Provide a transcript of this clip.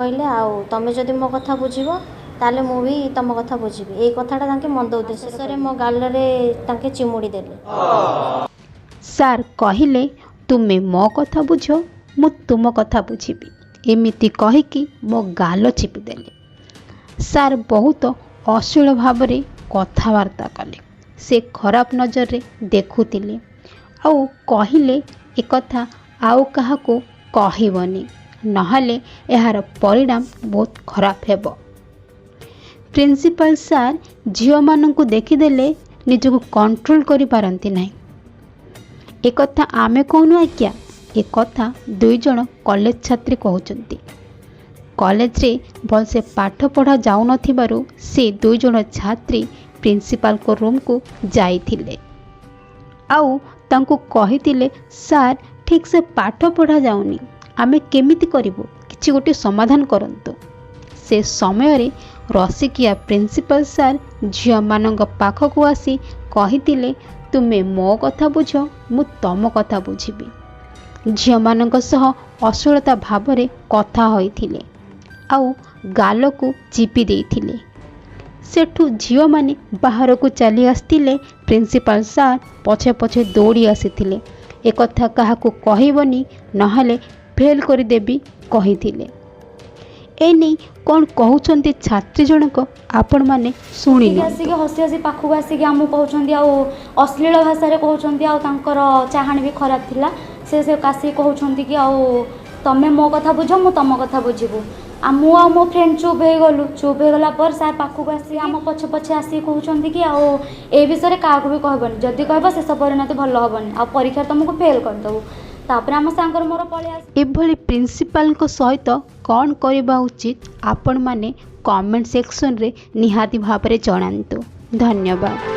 କହିଲେ ଆଉ ତମେ ଯଦି ମୋ କଥା ବୁଝିବ, ତାହେଲେ ମୁଁ ବି ତମ କଥା ବୁଝିବି। ଏଇ କଥାଟା ତାଙ୍କେ ମନ୍ଦ ଉଦ୍ଦେଶ୍ୟରେ ମୋ ଗାଲରେ ତାଙ୍କେ ଚିମୁଡ଼ି ଦେଲେ। ସାର୍ କହିଲେ, ତୁମେ ମୋ କଥା ବୁଝ, ମୁଁ ତୁମ କଥା ବୁଝିବି। ଏମିତି କହିକି ମୋ ଗାଲ ଚିପିଦେଲେ। ସାର୍ ବହୁତ ଅଶ୍ଳୀଳ ଭାବରେ କଥାବାର୍ତ୍ତା କଲେ। ସେ ଖରାପ ନଜରରେ ଦେଖୁଥିଲେ ଆଉ କହିଲେ, ଏକଥା ଆଉ କାହାକୁ କହିବନି, ନହେଲେ ଏହାର ପରିଣାମ ବହୁତ ଖରାପ ହେବ। ପ୍ରିନ୍ସିପାଲ୍ ସାର୍ ଝିଅମାନଙ୍କୁ ଦେଖିଦେଲେ ନିଜକୁ କଣ୍ଟ୍ରୋଲ କରିପାରନ୍ତି ନାହିଁ। ଏକଥା ଆମେ କହୁନୁ ଆଜ୍ଞା, ଏକଥା ଦୁଇଜଣ କଲେଜ ଛାତ୍ରୀ କହୁଛନ୍ତି। କଲେଜରେ ଭଲସେ ପାଠ ପଢ଼ା ଯାଉନଥିବାରୁ ସେ ଦୁଇଜଣ ଛାତ୍ରୀ ପ୍ରିନ୍ସିପାଲଙ୍କ ରୁମ୍କୁ ଯାଇଥିଲେ ଆଉ ତାଙ୍କୁ କହିଥିଲେ, ସାର୍, ଠିକ୍ସେ ପାଠ ପଢ଼ା ଯାଉନି, ଆମେ କେମିତି କରିବୁ, କିଛି ଗୋଟିଏ ସମାଧାନ କରନ୍ତୁ। ସେ ସମୟରେ ରସିକିଆ ପ୍ରିନ୍ସିପାଲ ସାର୍ ଝିଅମାନଙ୍କ ପାଖକୁ ଆସି କହିଥିଲେ, ତୁମେ ମୋ କଥା ବୁଝ, ମୁଁ ତମ କଥା ବୁଝିବି। ଝିଅମାନଙ୍କ ସହ ଅଶ୍ଳୀଳତା ଭାବରେ କଥା ହୋଇଥିଲେ ଆଉ ଗାଲକୁ ଚିପି ଦେଇଥିଲେ। ସେଠୁ ଝିଅମାନେ ବାହାରକୁ ଚାଲି ଆସିଥିଲେ। ପ୍ରିନ୍ସିପାଲ ସାର୍ ପଛେ ପଛେ ଦୌଡ଼ି ଆସିଥିଲେ। ଏକଥା କାହାକୁ କହିବନି, ନହେଲେ ଫେଲ୍ କରିଦେବି କହିଥିଲେ। ଏନେଇ କ'ଣ କହୁଛନ୍ତି ଛାତ୍ରୀ ଜଣକ, ଆପଣମାନେ ଶୁଣି ଆସିକି ନିଅନ୍ତୁ। ହସି ହସି ପାଖକୁ ଆସିକି ଆମକୁ କହୁଛନ୍ତି ଆଉ ଅଶ୍ଳୀଳ ଭାଷାରେ କହୁଛନ୍ତି, ଆଉ ତାଙ୍କର ଚାହାଣୀ ବି ଖରାପ ଥିଲା। ସେ ଆସିକି କହୁଛନ୍ତି କି ଆଉ ତମେ ମୋ କଥା ବୁଝ, ମୁଁ ତମ କଥା ବୁଝିବୁ। ଆଉ ମୁଁ ଆଉ ମୋ ଫ୍ରେଣ୍ଡ ଚୁପ୍ ହେଇଗଲୁ। ଚୁପ୍ ହେଇଗଲା ପରେ ସାର୍ ପାଖକୁ ଆସିକି ଆମ ପଛେ ପଛେ ଆସିକି କହୁଛନ୍ତି କି ଆଉ ଏ ବିଷୟରେ କାହାକୁ ବି କହିବନି, ଯଦି କହିବ ଶେଷ ପରିଣତି ଭଲ ହେବନି, ଆଉ ପରୀକ୍ଷାରେ ତମକୁ ଫେଲ୍ କରିଦେବୁ। ତାପରେ ଆମ ସାଙ୍ଗର ମୋର ପଳେଇ ଆସି ଏଭଳି ପ୍ରିନ୍ସିପାଲଙ୍କ ସହିତ କ'ଣ କରିବା ଉଚିତ, ଆପଣମାନେ କମେଣ୍ଟ ସେକ୍ସନରେ ନିହାତି ଭାବରେ ଜଣାନ୍ତୁ। ଧନ୍ୟବାଦ।